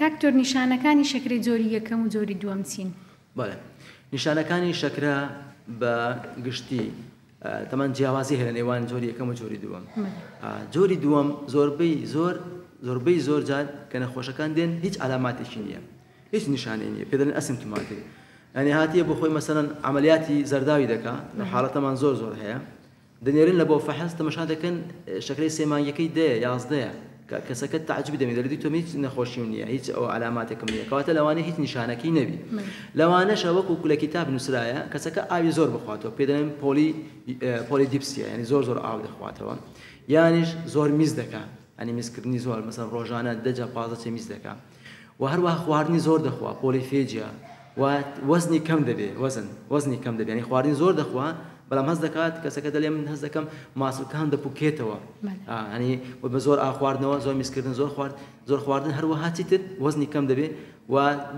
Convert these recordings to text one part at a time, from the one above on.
کاک دکتۆر نیشانەکانی شەکرەی جۆری یەکەم و جۆری دووەم چین؟ بەڵێ نیشانەکانی شەکرە بە گشتی تەمان جیاوازی هەیە لە نێوان جۆری یەکەم و جۆری دووەم. جۆری دووەم زۆربەی زۆر زۆربەی زۆر جار کە نەخۆشەکان دێن هیچ عەلاماتێکی نییە هیچ نیشانەی نییە پێ دەڵێن ئەسیمتوماتیک یعنی هاتیە بۆ خۆی مەسەلەن عەمەلیاتی زەرداوی دەکا حاڵەتەمان زۆر زۆر هەیە دەنێرن لە بۆ فەحس تەمەشا دەکەن شەکرەی سێ مانگیەکەی دەیە یازدەیە کە کەسەکە تەعجوبی دەبێت دەڵێ دکتۆر من هیچ نەخۆشیم نییە هیچ ئەو عەلاماتێکم نییە کەواتە لەوانەیە هیچ نیشانەکەی نەبی لەوانەشە وەکو لە کیتاب نووسرایە کەسەکە ئاوی زۆر بخواتەوە پێ دەڵێن پۆلی پۆلی دیپسیا یعنی زۆر زۆر ئاو دەخواتەوە یانیش زۆر میز دەکا ینی میزکردنی زۆر مەسەن ڕۆژانە دەجا 15 چێ میز دەکا و هەروەها خواردنی زۆر دەخوا پۆلیفێجیا و وەزنی کەم دەبێ وەزن وەزنی کەم دەبێ یانی خواردنی زۆر دەخوا بەڵام هەست دەکات کەسەکە دەلێ من هەست دەکەم ماسولکان دەپوکێتەوە ینی بە زۆر ئاو خواردنەوە زۆر میزکردن زۆر خوارد زۆر خواردن هەروەها چیتر وەزنی کەم دەبێ و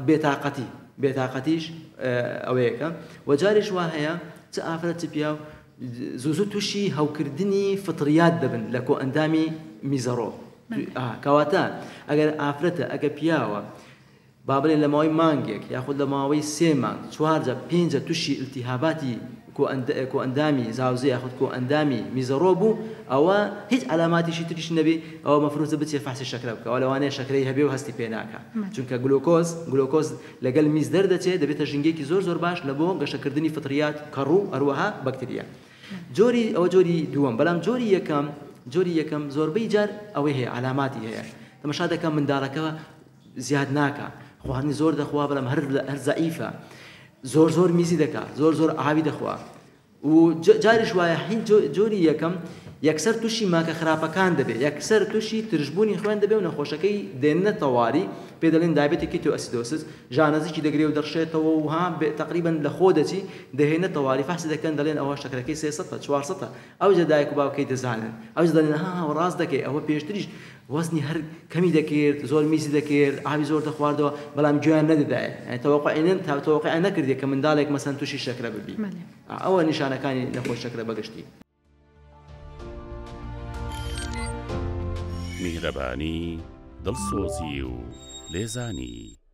بێتاقەتی بێتاقەتیش ئەوەیەکە و جاریش وا هەیە چ ئافرەت چ پیاو زوو زوو تووشی هەوکردنی فطریات دەبن لە کۆئەندامی میزەڕۆ کەواتە ئەگەر ئافرەتە ئەگە پیاوە با بڵێن لە ماوەی مانگێک یاخود لە ماوەی سێ مانگ چوار جار پێنج جار تووشی ئیلتیهاباتی کۆئەندامی زاوزێ یاخود کۆئەندامی میزەڕۆ بوو ئەوە هیچ عەلاماتیشی تریش نەبی ئەوە مەفروزە بچێ فەحسی شەکرە بکا ئەوە لەوانەیە شەکرەی هەبێ و هەستی پێ ناکا چونکە گلوکۆز گلوکۆز لەگەل میز دەردەچێ دەبێتە ژینگەیەکی زۆر زۆر باش لە بۆ گەشەکردنی فطریات کەڕوو هەروەها بەکتریا جۆری ئەوە جۆری دووەم بەلام جۆری یەکەم جۆری یەکەم زۆربەی جار ئەوەی هەیە عەلاماتی هەیە تەمەشا دەکەم منداڵەکە زیاد ناکا خواردنی زۆر دەخوا بەڵام هەر هەر زەعیفە زۆر زۆر میزی دەکا زۆر زۆر ئاوی دەخوا و جاریش وایە هین جۆری یەکەم یەکسەر تووشی ماکە خراپەکان دەبێت یەکسەر تووشی ترشبوونی خوێن دەبێت و نەخۆشەکەی دێننە تەواری پێ دەڵێن diabetic ketoacidosis ژانەزیکی دەگرێ و دەڕشێتەوە و ها تقریبا لە خۆ دەچی دەهێنە تەواری فەحسی دەکەن دەڵێن ئەوە شەکرەکەی سێسەتە چوارسەتە ئەوجا دایک و باوکەی دەزانن ئەوجا دەڵێن ها ها ڕاست دەکەی ئەوە پێشتریش وەزنی هەر کەمی دەکرد زۆر میزی دەکرد ئاوی زۆر دەخواردەوە بەڵام گوێیان نەدەدایە یانی تەوەقوعی نە تەوەقوعیان نەکردیە کە منداڵێک مەسەن تووشی شەکرە ببی ئەوە نیشانەکانی نەخۆش شەکرە بەگشتی. میهرەبانی، دڵسۆزی و لێزانی.